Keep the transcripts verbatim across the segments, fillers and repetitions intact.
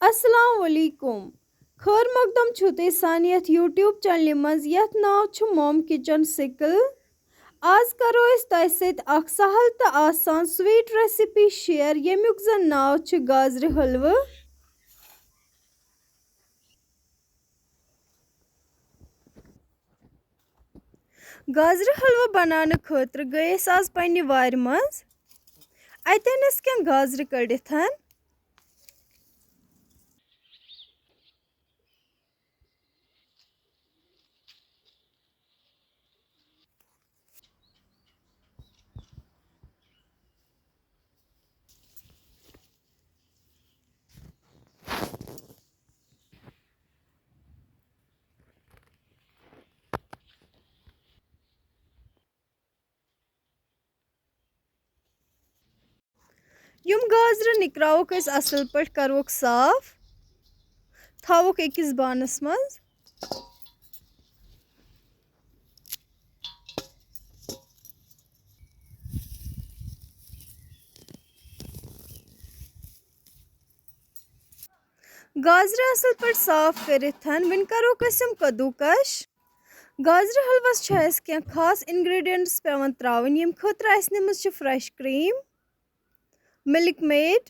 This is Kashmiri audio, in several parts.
السلام علیکم۔ خٲر مقدم چھُو تُہۍ سانہِ یَتھ YouTube چینلہِ منٛز، یَتھ ناو چھُ Mom Kitchen Sickle۔ آز کرو أسۍ تۄہہِ سۭتۍ اکھ سہل تہٕ آسان sweet recipe share، ییٚمیُک زَن ناو چھُ گازرِ حلوٕ۔ گازرِ حلوٕ بناونہٕ خٲطرٕ گٔے أسۍ آز پننہِ وارِ منٛز۔ اَتہِ أنۍ اَسہِ کینٛہہ گازرِ کٔڑِتھ۔ یِم گازرِ نِکراووکھ أسۍ اَصٕل پٲٹھۍ، کَروکھ صاف، تھاووکھ أکِس بانَس منٛز۔ گازرِ اَصٕل پٲٹھۍ صاف کٔرِتھ، وۄنۍ کَروکھ أسۍ یِم کدوٗکَش۔ گازرِ حلوَس چھِ اَسہِ کینٛہہ خاص ingredients پٮ۪وان ترٛاوٕنۍ، ییٚمہِ خٲطرٕ اَسہِ نِمٕژ چھِ fresh cream، Milkmaid،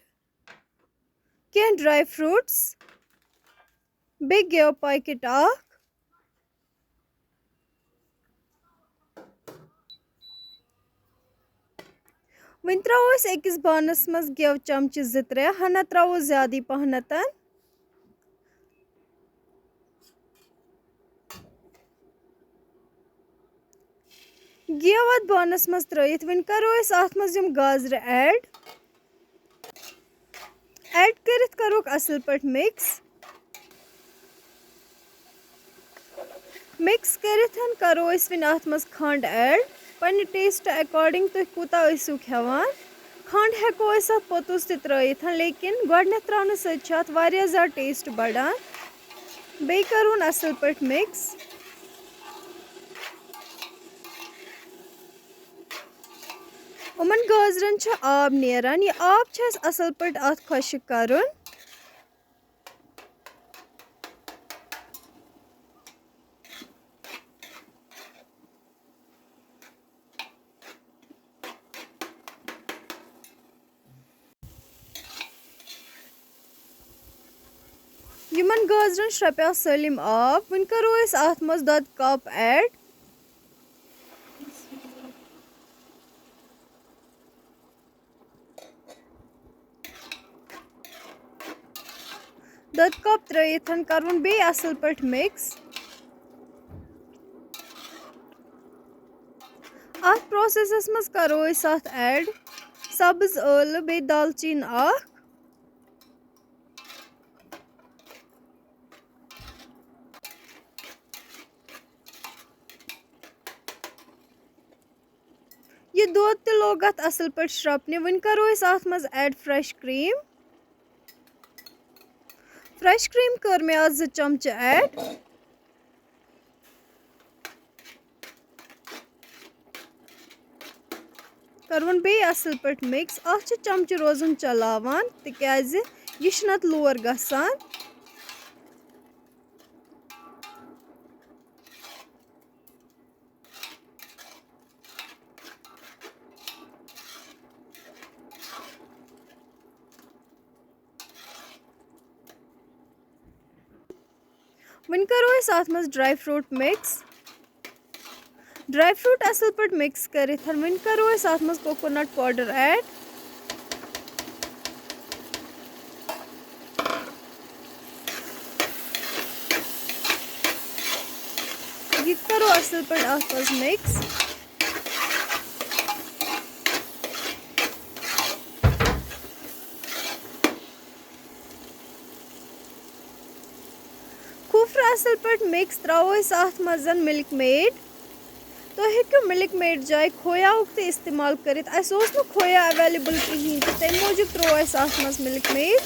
کینٛہہ dry fruits، بیٚیہِ گٮ۪و packet اَکھ۔ وۄنۍ ترٛاوو أسۍ أکِس بانَس منٛز گٮ۪و چمچہٕ زٕ ترٛےٚ، ہنا ترٛاوو زیادٕے پَہنَتَن۔ گٮ۪و اَتھ بانَس منٛز ترٛٲیِتھ، وۄنۍ کَرو أسۍ اَتھ منٛز یِم گازرِ add۔ Add کٔرِتھ کَروکھ اَصٕل پٲٹھۍ mix۔ Mix کٔرِتھ کَرو أسۍ وۄنۍ اَتھ منٛز کھنٛڈ add۔ پنٛنہِ taste according تُہۍ کوٗتاہ ٲسِو کھٮ۪وان۔ کھنٛڈ ہٮ۪کو أسۍ اَتھ پوٚتُس تہِ ترٛٲیِتھ، لیکِن گۄڈٕنٮ۪تھ ترٛاونہٕ سۭتۍ چھُ اَتھ واریاہ زیادٕ taste بَڑان۔ بیٚیہِ کَرون اَصٕل پٲٹھۍ mix۔ یِمَن گازرٮ۪ن چھُ آب نیران۔ یہِ آب چھُ اَسہِ اَصٕل پٲٹھۍ اَتھ خۄشٕک کَرُن۔ یِمَن گازرٮ۪ن شرٛپیو سٲلِم آب۔ وۄنۍ کَرو أسۍ اَتھ منٛز دۄدٕ cup add۔ دۄدٕ cup ترٛٲیِتھ کَرُن بیٚیہِ اَصٕل پٲٹھۍ mix۔ اَتھ processس منٛز کَرو أسۍ اَتھ add سبٕز ٲلہٕ بیٚیہِ دالچیٖن اَکھ۔ یہِ دۄد تہِ لوٚگ اَتھ اَصٕل پٲٹھۍ شرٛپنہِ۔ وۄنۍ کَرو أسۍ اَتھ منٛز add fresh cream۔ Fresh cream کٔر مےٚ اَتھ زٕ چمچہٕ add۔ کَرون بیٚیہِ اَصٕل پٲٹھۍ mix۔ اَتھ چھِ چمچہٕ روزُن چلاوان، تِکیٛازِ یہِ چھُ نَتہٕ لور گژھان۔ وۄنۍ کَرو أسۍ اَتھ منٛز dry fruit mix۔ Dry fruit اَصٕل پٲٹھۍ mix کٔرِتھ، وۄنۍ کَرو أسۍ اَتھ منٛز coconut powder add۔ یہِ تہِ کَرو اَصٕل پٲٹھۍ اَتھ منٛز mix۔ کھوٗپرٕ اَصٕل پٲٹھۍ mix، ترٛاوو أسۍ اَتھ منٛز Milkmaid۔ تُہۍ ہیٚکِو Milkmaid جایہِ کھویاہُک تہِ استعمال کٔرِتھ۔ اَسہِ اوس نہٕ کھویا available کِہیٖنۍ تہٕ تَمہِ موٗجوٗب ترٛوو اَسہِ اَتھ منٛز Milkmaid۔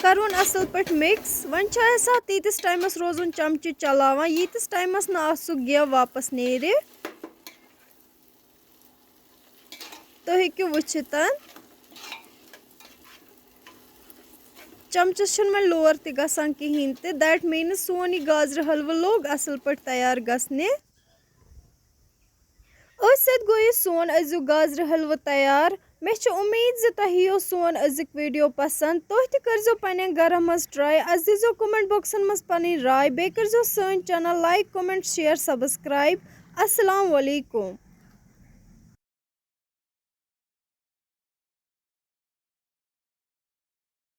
کَرُن اَصٕل پٲٹھۍ mix۔ وۄنۍ چھُ اَسہِ اَتھ تیٖتِس ٹایمَس روزُن چمچہٕ چلاوان، ییٖتِس ٹایمَس نہٕ اَتھ سُہ گٮ۪و واپَس نیرِ۔ تُہۍ ہیٚکِو وٕچھِتھ، چمچس چھُنہٕ وۄنۍ لور تہِ گژھان کِہیٖنۍ تہِ۔ That means سون یہِ گازرِ حلوٕ لوٚگ اَصٕل پٲٹھۍ تیار گژھنہِ۔ أتھۍ سۭتۍ گوٚو یہِ سون أزیُک گازرِ حلوٕ تیار۔ مےٚ چھِ اُمید زِ تۄہہِ یِیو سون أزیُک video پسنٛد۔ تُہۍ تہِ کٔرزیو پننٮ۪ن گرن منٛز try۔ اَسہِ دیٖزیو comment boxن منٛز پنٕنۍ راے۔ بیٚیہِ کٔرزیو سٲنۍ channel like، comment، share، subscribe۔ السلام علیکم۔